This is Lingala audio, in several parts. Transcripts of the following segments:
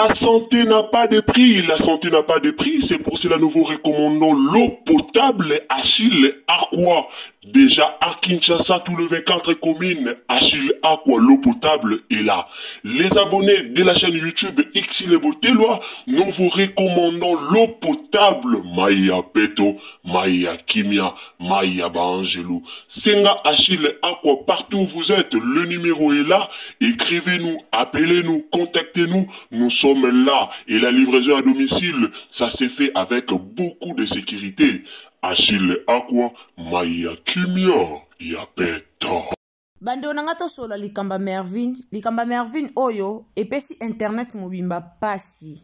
La santé n'a pas de prix, la santé n'a pas de prix, c'est pour cela nous vous recommandons l'eau potable Achille Aqua. Déjà à Kinshasa, tout le 24 communes, Achille Aqua, l'eau potable est là. Les abonnés de la chaîne YouTube Xile Boteloi, nous vous recommandons l'eau potable Maya Peto, Maya Kimia, Maya Baangelou. Senga Achille Aqua, partout où vous êtes, le numéro est là. Écrivez-nous, appelez-nous, contactez-nous. Nous sommes là. Et la livraison à domicile, ça s'est fait avec beaucoup de sécurité. Achille Aqua, Maya Kimia, Yapeto. Bandeko na nga tosolola likambo ya Mervine, likambo ya Mervine oyo epesi internet mobimba pasi.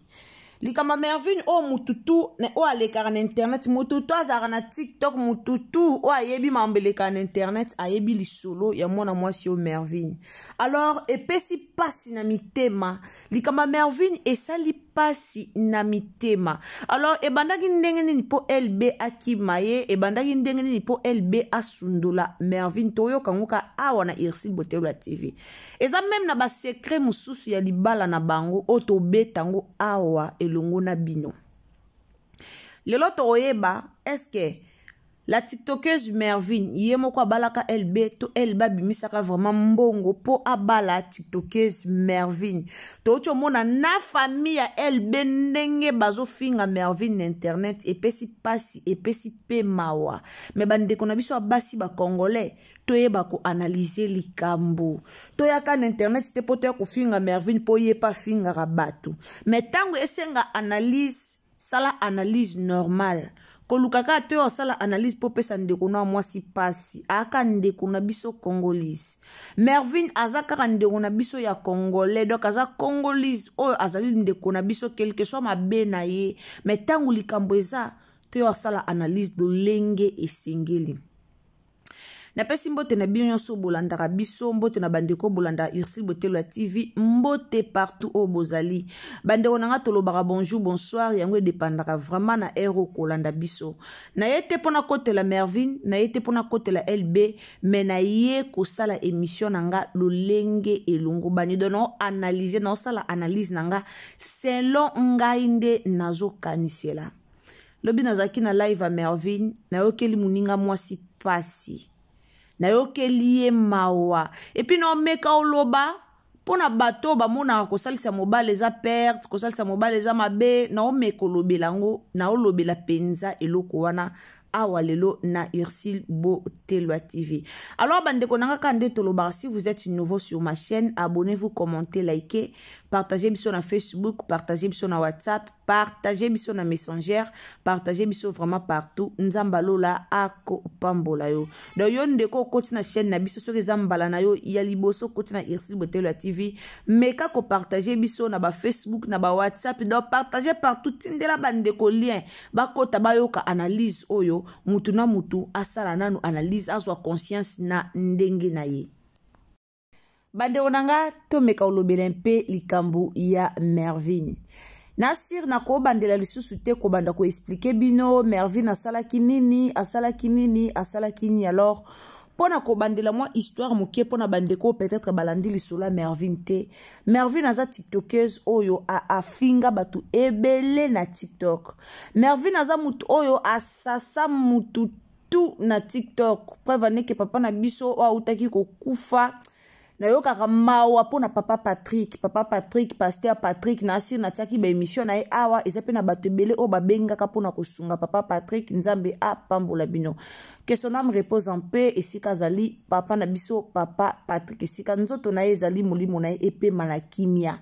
Likambo ya Mervine oyo mutu tu oyo alekaka na internet, mutu tu azalaka na TikTok, mutu tu oyo ayebi makambo elekaka na internet ayebi lisolo ya mwana mwasi oyo Mervine. Alors epesi pasi na mitema, likambo ya Mervine esali pasi na mitema. Alors ebandaki ndenge nini mpo LB akima ye, ebandaki ndenge nini mpo LB asundola Mervine, toyoka ngo ka awa na Ursule Botelwa TV. Eza meme na ba secret mosusu ya libala na bango oyo tobeta ngo awa elongo na bino. Lelo tokoyeba est-ce que La tiktokeuse Mervine ye moko abalaka LB to LB abimisaka vraiment mbongo po abala tiktokeuse Mervine. Touti omona na famille ya LB ndenge bazofinga Mervine na internet epesi pasi epesi pe mawa. Mais bandeko na biso ya basi ba congolais toyeba ko analyser likambo. Toyaka na internet te po toya kofinga Mervine po ye pa afingaka bato. Mais tango esenga analyse Sala analyse normale. Koluka kaka te osala analyse po pesa ndeko na mwasi pasi. Aka ndeko na biso congolese. Mervine aza kaka ndeko na biso ya congolais. Donc aza congolese oyo azali ndeko na biso quelque soit mabe na ye. Mais tango likambo eza te osala analyse lolenge esengeli. Napesi mbote na bino nyonso bolandaka biso, mbote na bandeko bolanda Ursule Botelo ya TV, mbote partout oyo bozali. Bandeko na nga tolobaka bonjour, bonsoir, yango edepandaka vraiment na heure oyo kolanda biso. Na ye te mpona kotela Mervine, na ye te mpona kotela LB, mais na ye kosala émission na nga lolenge elongobani. Donc nao analyser, nao sala analyse na nga selon ngai nde nazokanisela. Lobi nazalaki na live ya Mervine, nayokeli moninga mwasi pasi, nayokeli ye mawa, epuis naomeka oloba mpo na bato oyo bamonaka kosalisa mobali eza perte, kosalisa mobali eza mabe, naomeka olobela yango, naolobela mpenza eloko wana awa lelo na Ursule Botelwa TV. Alors bandeko na nga kaka nde tolobaka, si vous êtes nouveau sur ma chaîne, abonnez-vous, commentez, likez, partagez biso na Facebook, partagez biso na WhatsApp, partagez biso na Messenger, partagez biso vraiment partout. Nzamba lola akopambola yo. Donc yo ndeko okoti na chaîne na biso, soki eza mbala na yo ya liboso okoti na Ursule Botelwa TV, meka ko partager biso na ba Facebook, na ba WhatsApp, donc partagez partout, tindela bandeko lien bakota bayoka analyse oyo, mutu na mutu asala nanu analyse, azwa conscience na ndenge na ye. Bandeko na nga, tomeka kolobela mpe likambo ya Mervine. Na sir nakobandela lisusu te kobanda koexplike bino Mervine asalaki nini, asalaki nini, asalaki nini. Alors mpo na kobandela mwa histoire moke mpo na bandeko peut-être balandi lisolo ya Mervine te. Mervine aza tiktokeuse oyo afinga bato ebele na TikTok. Mervine aza motu oyo asasa mutu tout na TikTok. Preuve aneke papa na biso oyo autaki kokufa, nayokaka mawa mpo na papa Patrick, papa Patrick, pasteur Patrick. Na asiri natiaki ba émission na ye awa, eza mpe na bato ebele oyo babengaka mpo na kosunga papa Patrick. Nzambe apambola bino, que son âme repose en paix esika azali papa na biso papa Patrick, esika nzoto na ye ezali, molimo na ye epema na kimia.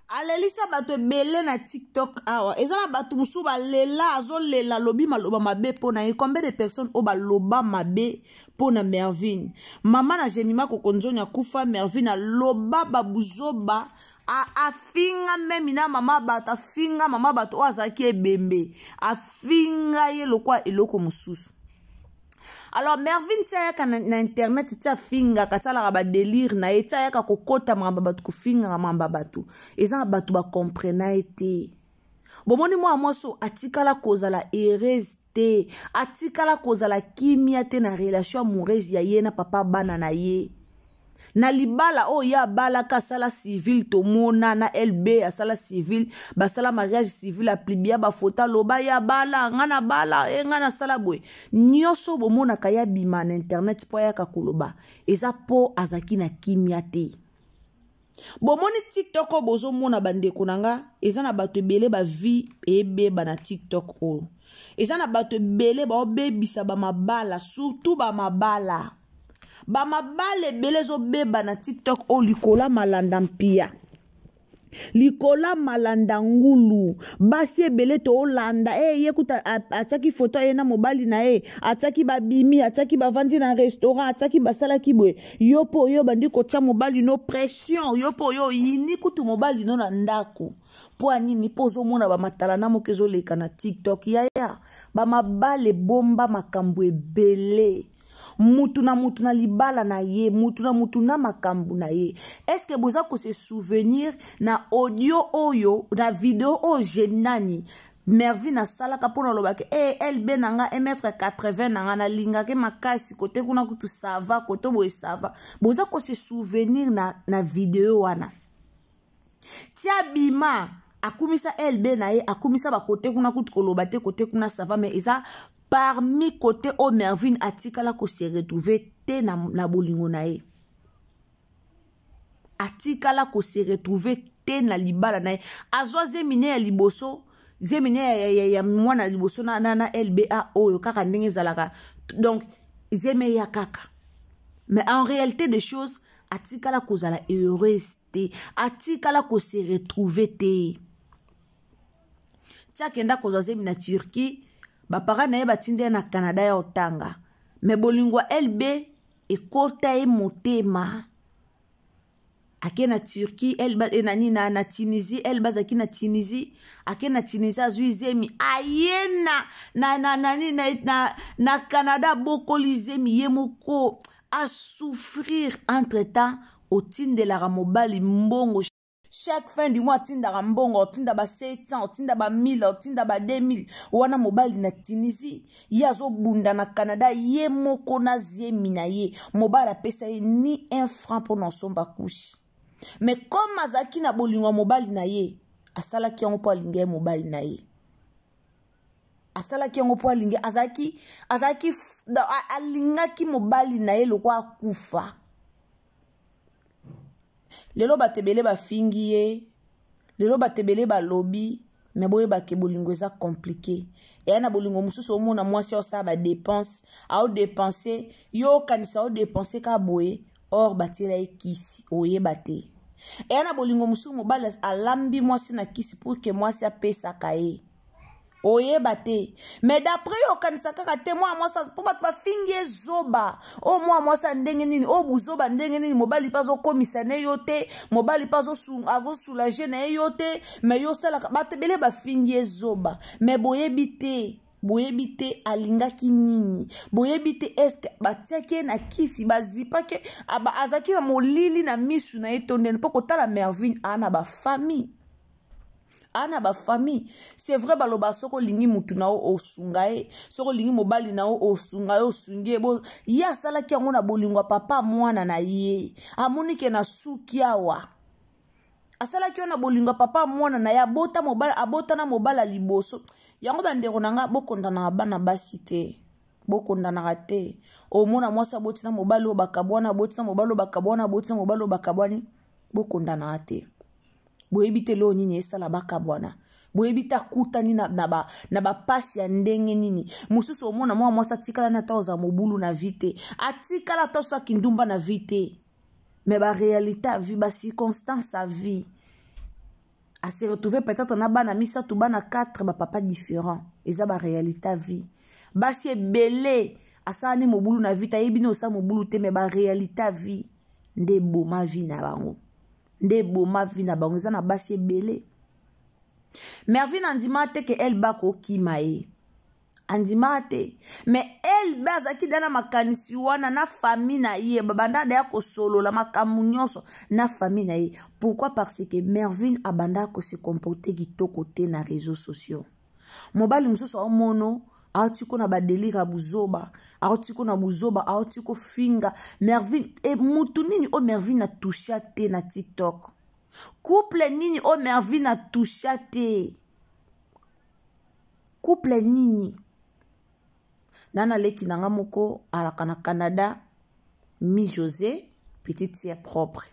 Alelisa bato ebele na TikTok awa, eza na bato mosusu balela, azolela, alobi maloba mabe mpo na ye. Combien de personnes oyo baloba mabe mpo na Mervine? Mama na Jemima Kokonzoni akufa, Mervine aloba babuzoba, afinga meme na mama bato, afinga mama bato oyo azalaki ebembe, afinga ye lokola eloko mosusu. Alors Mervine ti ayaka na internet, ti afingaka, ti alaka badelire na ye, ti ayaka kokota makambo bato, kofingaka makambo bato, eza na bato bakomprena ye te. Bomoni mwana mwasi oyo atikala kozala heureuse te, atikala kozala kimia te na relation amoureuse ya ye na papa bana na ye. Na libala oyo ye abalaka, asala civil, tomona na LB asala civil, basala mariage civil, aplibia bafoto, aloba ye abala, nga na bala e, nga nasala boye. Nyonso bomonaka ye abima na internet mpo ayaka koloba, eza mpo azalaki na kimia te. Bomoni TikTok oyo bozomona, bandeko na nga, eza na bato ebele bavie ebeba na TikTok oyo. Eza na bato ebele baobebisa bamabala, surtout bamabala. Bamabala ebele ezobeba na TikTok oyo, likola malanda mpia, likola malanda ngulu. Basi ebele toolanda e, ye kuta atiaki foto aye na mobali na ye, atiaki babimi, atiaki bavandi na restaurant, atiaki basalaki boye. Yo mpo oyo obandi kotya mobali no pression, yo mpo oyo oyini kutu mobali no na ndako. Mpo ya nini? Mpo ozomona bamatala na moko ezoleka na TikTok. Yaya, bamabala ebomba makambo ebele. Mutu na mutu na libala na ye, mutu na mutu na makambo na ye. Est-ce boza kose souvenir na audio oyo, na video oyo Jenani Mervine asalaka mpona olobaki e eh, LB na nga 1m80 na nga, nalingaki makasi kote kuna kutu sava kote boye sava? Boza kose souvenir na video wana? Tia bima akumisa LB na ye, akumisa bakote kuna kutu koloba te, kote kuna sava. Mais eza parmi kote oyo Mervine atikala kose retrouver te na bolingo na ye, atikala kose retrouver te na libala na ye. Azwa zemi ne ya liboso, zemi ne ya mwana ya liboso na LBA oyo, kaka ndenge ezalaka. Donc zemi eya kaka, mais en réalité des choses, atikala kozala heureuse te, atikala kose retrouver te. Ti akenda kozwa zemi na Turquie, baparents na ye batindi ye na Canada ya otanga, mais bolingo ya LB ekota ye motema. Ake na Turquie, e nani na Tunisie, LB azalaki na Tunisie. Ake na Tunisie, azwi zemi, aye na Canada, abokoli zemi ye moko, asouffrir. Entre temps otindelaka mobali mbongo chaque fin du mois, atindaka mbongo, otinda ba 700, otinda ba 1000, otinda ba 2000 wana. Mobali na Tunisie, ye azobunda na Canada ye moko na zemi na ye. Mobali apesa ye ni un franc mpona osomba couche. Mais comme azalaki na bolingo ya mobali na ye, asalaki yango mpo alingi ye. Mobali na ye asalaki yango mpo alingi, azalaki alingaki mobali na ye lokwa akufa. Lelo bato ebele bafingi ye, lelo bato ebele balobi, mais boyebake bolingo eza compliqué. Eya na bolingo mosusu, omona mwasi aosala badépenses, aodépenser, yo okanisa aodépenser kaka boye, or batiela ye kisi, oyeba te. Eya na bolingo mosusu, mobali alambi mwasi na kisi pour que mwasi apesaka ye, oyeba te. Mais d'après yo okanisa kaka te mwana mwasi, mpo bato bafingi ye zoba oyo, mwana mwasi ya ndenge nini oyo, buzoba ndenge nini, mobali mpe azokomisa ne yo te, mobali mpe azosoulager na ye yo te, mais yo osalaka. Bato ebele bafingi ye zoba, mais boyebi te, boyebi te alingaki nini, boyebi te est-ce batiaki ye na kisi, bazipaki, azalaki na molili na misu na ye to ndeni. Mpo kotala Mervine aa na bafamille, aa na bafamille. C'est vrai, baloba soki olingi mutu na yo, osunga ye, soki olingi mobali na yo, osunga ye, osungi ye. Ye asalaki yango na bolingo ya papa mwana na ye. Amoni ke na suki awa, asalaki yo na bolingo ya papa mwana na ye. Abota mobali, abota na mobali ya liboso yango. Bandeko na nga, bokondanaka bana basi te, bokondanaka te. Omona mwasi aboti na mobali oyo, bakabwana, aboti na mobali oyo, bakabwana, aboti na mobali oyo, bakabwani. Bokondanaka te. Boyebi te loo nini esala bakabwana, boyebi te akutani na bapasi ya ndenge nini. Mosusu omona mwa mwasi atikala na ata ozala mobulu na vie te, atikala ata osaki ndumba na vie te, mais baréalité ya vie, bacirconstance ya vie, ase retrouve peut-être na bana misato, bana 4, bapapa différent. Eza baréalité ya vie. Basi ebele asala ne mobulu na vie te, ayebi ne osala mobulu te, mais baréalité ya vie nde eboma vie na bango, nde eboma vie na bango. Eza na basi ebele. Mervine andima te ke Elba kokima ye, andima te, mais Elbe azalaki da na makanisi wana na famille na ye, babanda daya kosolola makambo nyonso na famille na ye. Pourquoi? Parce que Mervine abanda kose comporter kitoko te na réseaux sociaux. Mobali mosusu aomono Aoti ko na badelire ya buzoba, aoti ko na buzoba, aoti kofinga Mervine. E mutu nini oyo Mervine atusha te na TikTok? Couple nini oyo Mervine atusha te? Couple nini? Nana leki na nga moko alaka na Canada, Mi José, petite sœur propre.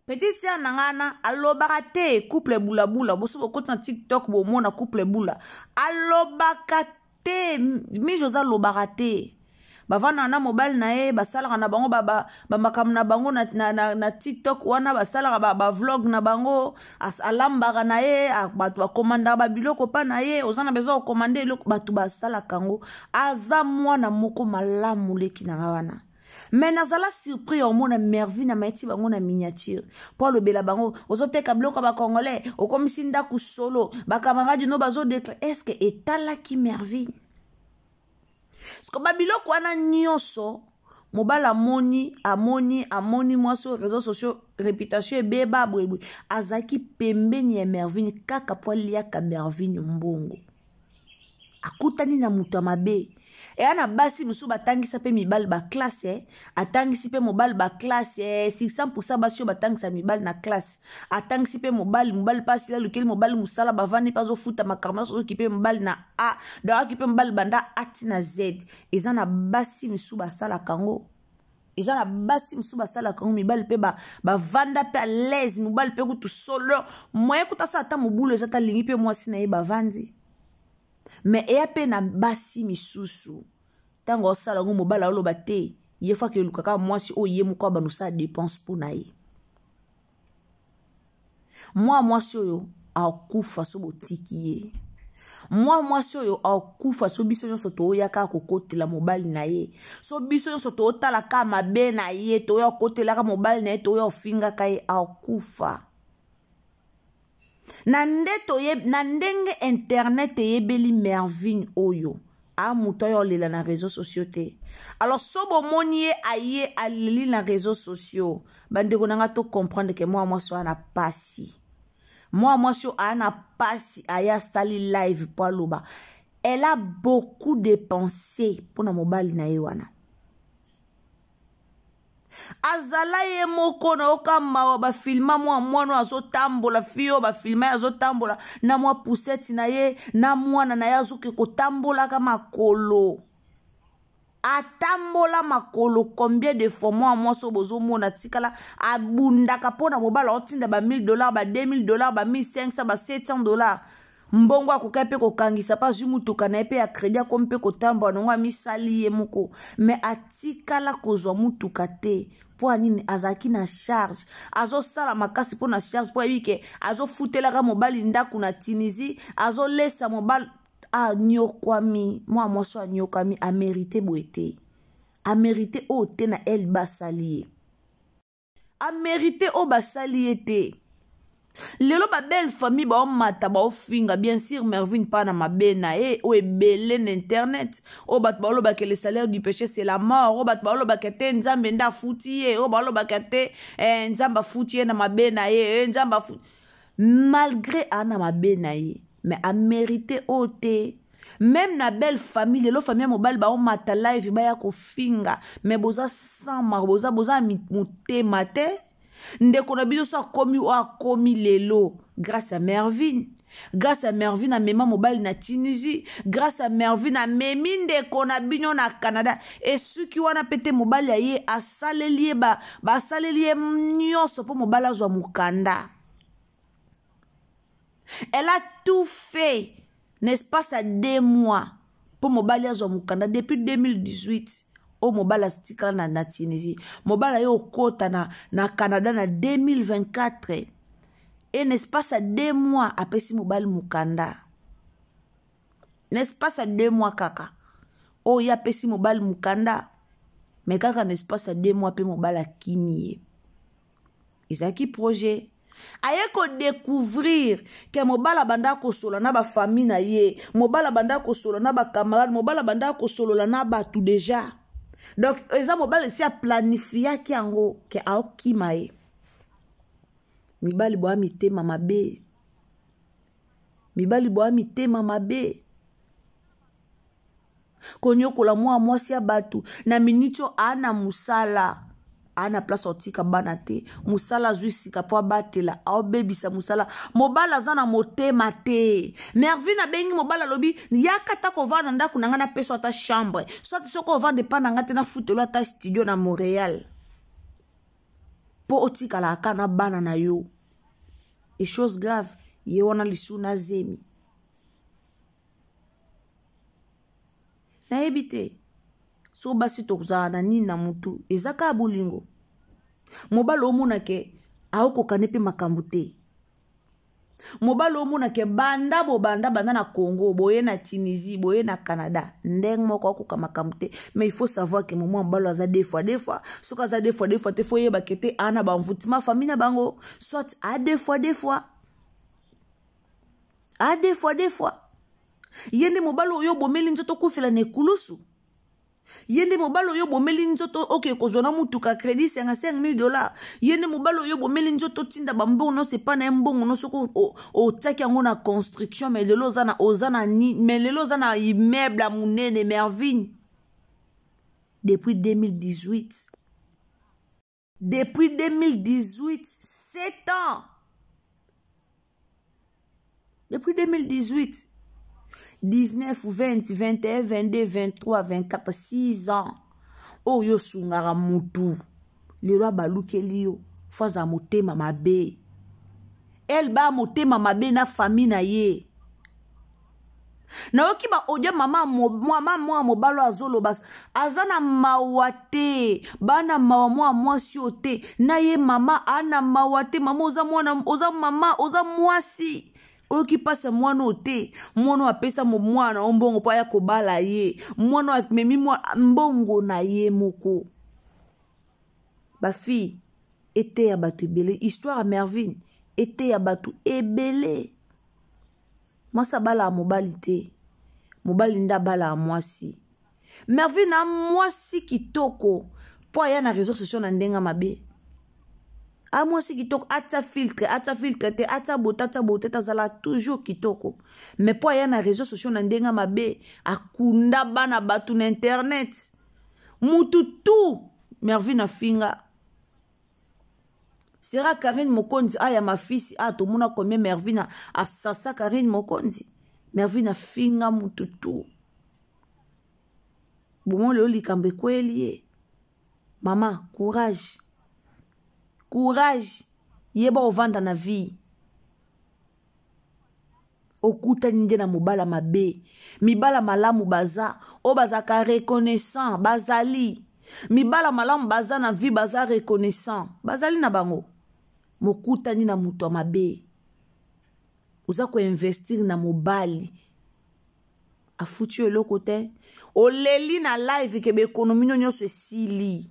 Petite sœur na nga wana alobaka te. Couple bulabula, boso bokoti na TikTok bomona couple bula, alobaka te. Mi José alobaka te. Bavandaka na mobali na ye, basalaka na bango bamakambo na bango na, na, na, na TikTok wana, basalaka bavlog ba na bango, alambaka na ye, bato bakomandaka babiloko mpa na ye. Oza na besoin kokomande eloko, bato basalaka yango. Aza mwana moko malamu, leki na nga wana. Me nazala surpris ya omona Mervine amayeti bango na miniature mpo alobela bango: ozoteka biloko ya bacongolais, okomisi ndako solo, bakamarade no bazodeklare. Estce etalaki Mervine? Siko babiloko wana nyonso, mobali amoni, amoni, amoni mwasi oyo, réseau sociaux, réputation ebeba boyeboye. Azalaki pembeni ya Mervine kaka mpo aliaka Mervine mbongo. Akutani na moto ya mabe. Eya na basi mosusu batangisa mpe mibali baklasse, eh. Atangisi mpe mobali baklasse, eh. 600 basi oyo batangisa mibali na classe. Atangisi mpe mobali, mobali mpe asili, alukeli mobali mosala, bavandi mpe azofuta makambo nyonso, azoki mpe mobali na A, donc akoki mpe mobali banda A ti na Z. Eza na basi mosusu basalaka yango, eza na basi mosusu basalaka yango. Mibali mpe bavanda mpe à l'aise, mobali mpe kutu solo moye kutu asala ata mobulu eza ta, alingi mpe mwasi na ye, bavandi. Me eya mpe na basi misusu, ntango osala yango, mobali aoloba te. Ye faki eluka kaka mwasi oyo ye moko abanda osala dépense mpo na ye. Mwa mwasi oyo akufa so botiki ye, mwa mwasi oyo akufa so biso nyonso toya kaka kokotela mobali na ye, so biso nyonso totala kaka mabe na ye, toya kokotelaka mobali na ye, toya ofingaka ye, akufa. Na nde toye, na ndenge internet eyebeli Mervine oyo a moto oyo alela na réseaux sociaux te. Alors so bomoni ye aye aleli na réseaux sociaux, bandeko na nga, to comprendre ke mwa mwasi oyo ana pasi, mwa mwasi oyo aa na pasi, aye asali live mpo aloba. Elle a beaucoup dépensé mpona mobali na ye wana. Azala ye moko, nayoka mawa. Bafilma mwa mwana oyo azotambola, fi oyo bafilma ye azotambola na mwa pusete na ye na mwana na ye, azoke kotambolaka makolo, atambola makolo combien de fois. Mwa mwasi oyo bozomona tikala abundaka mpo na mobali, aotinda ba 1000 dollar, ba 2000 dollar, ba 1500, ba 700 dollar. Mbongo akoki mpe kokangisa mpe azwi motuka na ye mpe ya kredi, akomi mpe kotambola nango, amisali ye moko. Me atikala kozwa motuka te. Mpo ya nini? Azalaki na charge, azosala makasi mpo na charge, mpo ayebi ke azofutelaka mobali ndako na Tunisie, azolesa mobali. Anyokwami, mwa mwasi anyokwami, amerite boye te, amerite oyo te na ele basali ye, amerite oyo basali ye te. Lelo babelle famille baomata, baofinga bien sûr Mervine mpa na mabe na ye oyo ebele na internet, oyo bato baolobaka le salaire du péché, c'est la mort, oyo bato baolobaka te Nzambe nde afuti ye, oyo baolobaka te, eh, Nzambe afuti ye na mabe na ye, eh, Nzambe afuti. Malgré aa na mabe na ye, mais amérite oyo te. Même na belle famille, lelo famille ya mobali baomata live, baya kofinga. Mais boza sans marre, boza boza motema te. Ndeko na biso so akomi oyo akomi lelo grâce à Mervine. Grâce à Mervine amema mobali na Tunisie, grâce à Mervine amemi ndeko na bino na Canada. Esuki wana mpe te, mobali aye asaleli ye, basaleli ye nyonso mpo mobali azwa mokanda. Elle a tout fait, n'est-ce pas, à 2 mois mpo mobali azwa mokanda. Depuis 2018 oyo mobali atikala na Tunisie, mobali aye okota na Canada na 2024, et n'est-ce pas à 2 mois apesi mobali mokanda. N'est-ce pas à 2 mois kaka oyo ye apesi mobali mokanda, mais kaka n'est-ce pas à 2 mois mpe mobali akimi ye. Ezalaki projet. Aye kodécouvrir ke mobali abanda kosolola na bafamille na ye, mobali abanda kosolola na bacamarade, mobali abanda kosolola na bato déjà. Donc eza mobali esi aplanifiaki yango ke aokima ye. Mibali boya mitema mabe, mibali boya mitema mabe. Konyokola mwa mwasi ya bato na miniti oyo ana mosala, ana place otika bana te, mosala azwi sika mpo abatela, aobebisa mosala. Mobali aza na motema te. Mervine abengi mobali, alobi yaka ata kovanda na ndako na ngai, napesa ata chambre, soit soki ovanda epai na ngai te, nafutelo ata studio na Montréal mpo otikalaka na bana na yo. Et chose grave, ye wana lisu na zemi. Nayebi te so basi tokozala na nini na mutu, eza kaka bolingo. Mobali omona ke aokokane mpe makambo te. Mobali omona ke banda bobanda banda na Congo, boye na Tunisie, boye na Canada, ndenge moko akoka makambo te. Mais il faut savoir ke momo mobali aza deux fois deux fois. Soki aza deux fois deux fois te, faut yeba ke te ana bamvutima famille na bango, soit a deux fois deux fois, a deux fois deux fois. Ye nde mobali oyo obomeli nzoto okufela na ekulusu. Ye nde mobali oyo obomeli nzoto oke kozwa na mutuka crédit 55 000 $. Ye nde mobali oyo obomeli nzoto otinda bambongo nyonso epai na ye, mbongo nyonso soki otiaki yango na construction. Mais lelo oza na oza na mais lelo oza na immeuble ya monene. Mervine, depuis 2018, depuis 2018, 7 ans, depuis 2018, 19, 20, 21, 22, 23, 24, 6 ans oyo osungaka mutu, lelo abalukeli yo. Fo azala motema mabe, elba motema mabe na famille na ye. Nayoki baaudio, mama mama mwa mobali azoloba aza na mawa te, bana mawa mwa mwasi oyo te na ye. Mama ana mawa te. Mama, oza mwana, oza mama, oza mwasi, oyoki mpasi ya mwana oyo te. Mwana oyo apesa mwana o mbongo mpo aya kobala ye, mwana oyo amemi mbongo na ye moko. Bafille, eteya bato ebele. Histoire ya Mervine eteya bato ebele. Mwasi abalaka mobali te, mobali nde abalaka mwasi. Mervine na mwasi kitoko mpo aya na réseau sociaux na ndenge mabe. A mwasi kitoko, atia filtre, atia filtre te, atia bote, atia bote te, azala toujours kitoko. Mais mpo aya na réseau sociaux na ndenge mabe, akunda bana bato na internet, mutu tu. Mervine afinga sera Karine Mokonzi aya mafisi a tomona combien Mervine asasa Karine Mokonzi. Mervine afinga mutu tu. Bomoi lelo likambo ekweli ye. Mama, courage, courage, yeba ovanda na vie. Okutani nde na mobala mabe. Mibala malamu baza, oyo bazalaka reconnaissant bazali. Mibala malamu baza na vie, baza reconnaissant, bazali na bango. Mokutani na moto ya mabe, oza koinvestir na mobali, afuti yo eloko te. Oleli na live ke baekonomi no nyonso esili.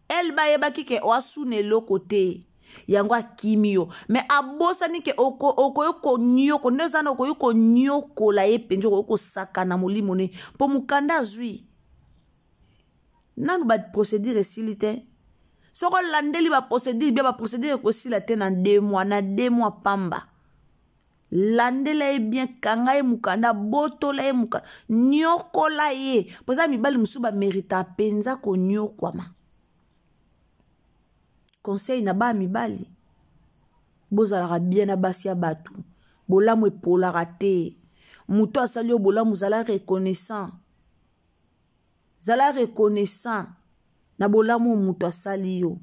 Ele bayebaki ke oasuna eloko te, yango akimi yo. Me abosani ke okoki konioko nde eza na okoki koniokola ye mpenza, okoki kosakana molimo ne mpo mokanda azwi nanu baprocédure esili te. Soki olandeli baprocédure bia, baprocédure ekosila te na 2 mois, na 2 mois pamba. Landela ye bien, kanga ye mokanda, botola ye mokanda, niokola ye, mpo eza mibali mosusu bamerita mpenza koniokwama. Conseil na baa mibali, bozalaka bien na basi ya bato. Bolamu epolaka te. Moto asali yo bolamu, zala reconnaissant, zala reconnaissant na bolamu oyo moto asali yo.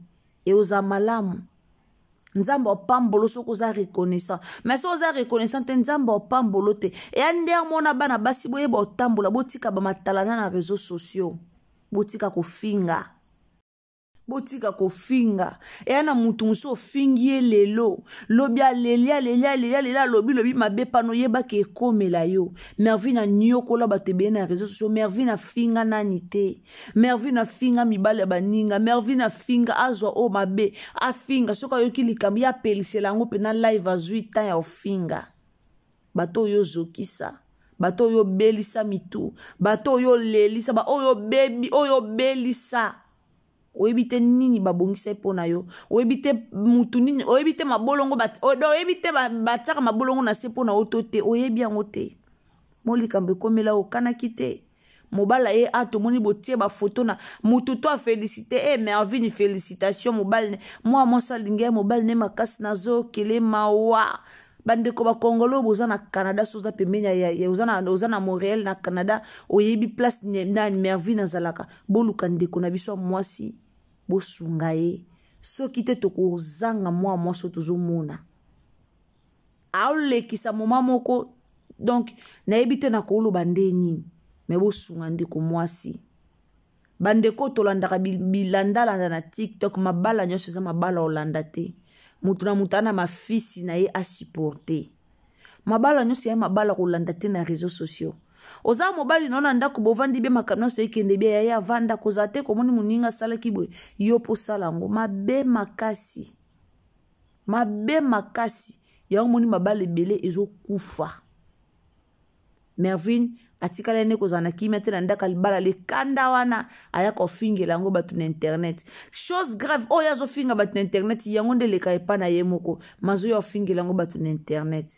E oza malamu, Nzambe apambolo soki oza reconnaissant. Mais soki oza reconnaissant te, Nzambe apambolo te. Eya nde amona bana basi, boyeba otambola, botika bamatalana na réseaux sociaux, botika kofinga, botika kofinga. Eya na mutu mosusu ofingi ye lelo, lobi aleli, aleli, aleli, aleli, alobi lobi mabe pano, oyebaki ekomela yo. Mervine aniokola bato ebele na réseau sociaux. Mervine afinga nani te. Mervine afinga mibali ya baninga. Mervine afinga, azwa oyo mabe, afinga. Soki ayoki likambo, ye apelisela yango mpena live, azwi temps ya ofinga bato oyo ozokisa, bato oyo obelisa mitu, bato oyo olelisa, baoyo obebi, oyo obelisa. Oyebi te nini babongisa mpo na yo, oyebi te mutu nini, oyebi te mabolongo, oyebi te batiaka mabolongo na se mpo na yo to te, oyebi yango te. Mo likambo ekomela, okanaki te. Mobali aye a tomoni botie bafoto na mutu to afélicité e eh, Mervine félicitation mobali mwa mwasi alingi ye mobali ne makasi nazokele mawa. Bandeko bakongolo boza na Canada, so oza pembeni oza na Montréal na Canada, oyebi place na Mervine azalaka, boluka ndeko na biso ya mwasi, bosunga ye. Soki te tokozanga mwa mwasi oyo tozomona aolekisa moma moko. Donc nayebi te nakoloba nde nini, me bosunga ndeko mwasi. Bandeko tolandaka bilandalanda na TikTok, mabala nyonso eza mabala olanda te. Moto na moto ana mafisi na ye asupporte. Mabala nyonso ya mabala kolanda te na réseaux sociaux. Oza mobali na na ndako, bovandi bie, makambo nyonso ekende bie, yaya avanda kozala te. Komoni moninga asalaki boye, yo mpo osala yango, mabe makasi, mabe makasi. Yango moni mabala ebele ezokufa. Mervine atikala nde kozala na kimia te na ndako ya libala. Lekanda wana aya kofingela yango bato na internet. Chose grave, oyo azofinga bato na internet, yango nde eleka epa na ye moko. Mazoya ofingela yango bato na internet,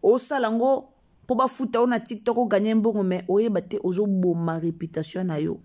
osala yango mpo bafuta yo na TikTok, oganye mbongo, me oyeba te ozoboma réputation na yo.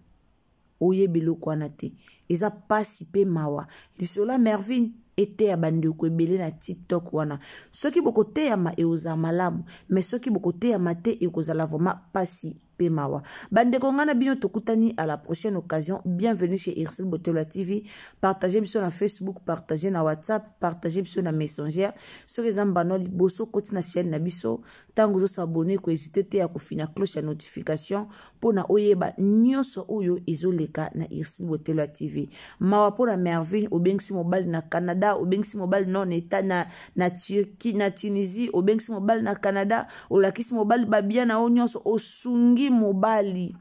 Oyeba eloko wana te, eza pasi mpe mawa. Lisolo ya Mervine eteya bandeko ebele na TikTok wana. Soki bokoteyama, ekozala malamu, me soki bokoteyama te, ekozala vraiment pasi mpe mawa. Bandeko, ngai na bino tokutani à la prochaine occasion. Bienvenue chez Ursule Botelwa TV. Partage biso na Facebook, partage na WhatsApp, partage biso na Messenger. Soki eza mbano liboso koti na chaîne na biso, ntango ozosabone, kohésite te ya kofina cloche ya notification mpona oyeba nyonso oyo ezoleka na Ursule Botelwa TV. Mawa mpona Mervine. Obengisi mobali na Canada, obengisi mobali non eta na Turquie, na Tunisie, obengisi mobali na Canada, olakisi mobali babia na yo nyonso, osungi mobali,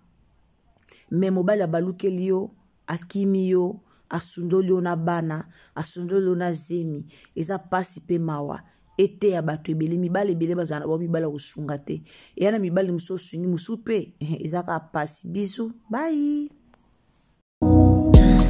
me mobali abalukeli yo, akimi yo, asundoli yo na bana, asundoli yo na zemi. Eza pasi mpe mawa. Eteya bato ebele. Mibali ebele bazala na bao mibali ya kosunga te. Eya na mibali mosusu osungi, mosusu mpe eza kaka pasi. Bisu, bye.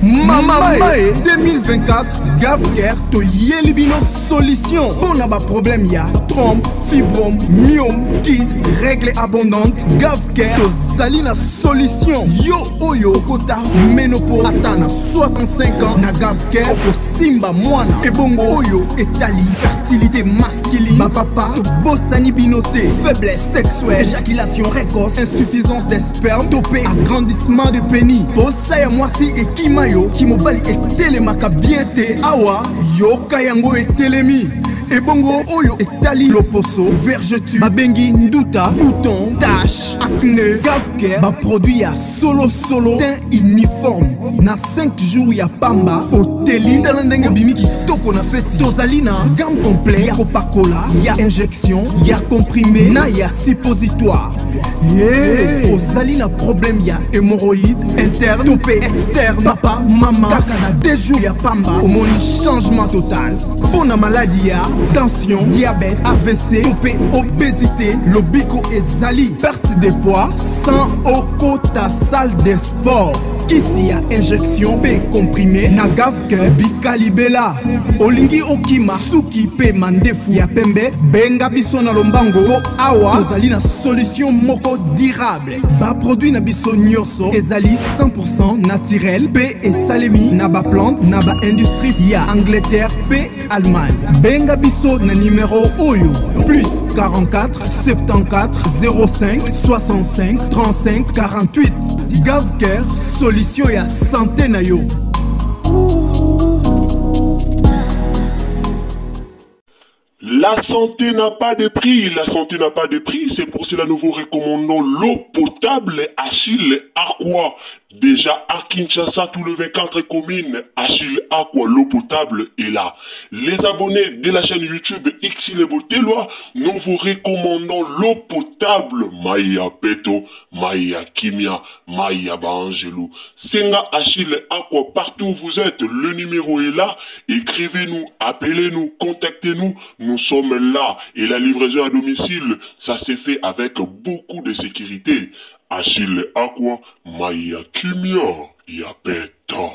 Mama Mae 2024, Gavcare toyeli bino solution mpo na baproblème ya trompe, fibrome, myome, kyste, règle abondante. Gavcare tozali na solution. Yo oyo okota ménopause ata na 65 ans, na Gavcare okosimba mwana. Ebongo oyo etali fertilité masculine, bapapa tobosani bino te. Faiblesse sexuelle, éjaculation précoce, insuffisance des sperme to mpe agrandissement de pénis, posa ya mwasi ekima yo, kimobali etelemaka bien te, awa yoka yango etelemi. Ebongo oyo etali loposo, vergeture babengi nduta, bouton, tache, acné, Gavcare baproduit ya solosolo, teint uniforme na 5 jours ya pamba oteli. Tala ndenge obimi kitoko na feti. Tozali na gamme complet ya kopakola, ya injection, ya comprimé na ya suppositoire. Yeah. Ozali na problème ya hémorroïde interne to mpe externe, papa, mama, kaka na 2 jours ya pamba omoni changement total. Mpo na maladi ya tension, diabète, AVC to mpe obésité, lobiko ezali. Perte de poids sans okota salle de sport, kisi ya injection mpe comprimé na Gavcare bikalibela. Olingi okima suki mpe mandefu ya pembe, benga biso na lombango mpo awa tozali na solution moko durable. Baproduit na biso nyonso ezali 100% naturel mpe esalemi na baplante na baindustrie ya Angleterre mpe Allemagne. Benga biso na numero oyo: plus 44 74 05 65 35 48. Gavcare, solution ya santé na yo. La santé n'a pas de prix, la santé n'a pas de prix, c'est pour cela nous vous recommandons l'eau potable Achille Aqua. Déjà à Kinshasa, tout le 24 communes, Achille Aqua, l'eau potable est là. Les abonnés de la chaîne YouTube Xile Botelwa, nous vous recommandons l'eau potable Maya Peto, Maya Kimia, Maya Baangelou. Senga Achille Aqua, partout où vous êtes, le numéro est là. Écrivez-nous, appelez-nous, contactez-nous, nous sommes là. Et la livraison à domicile, ça s'est fait avec beaucoup de sécurité. Achille Aqua, Maya Kimia, Yapeto.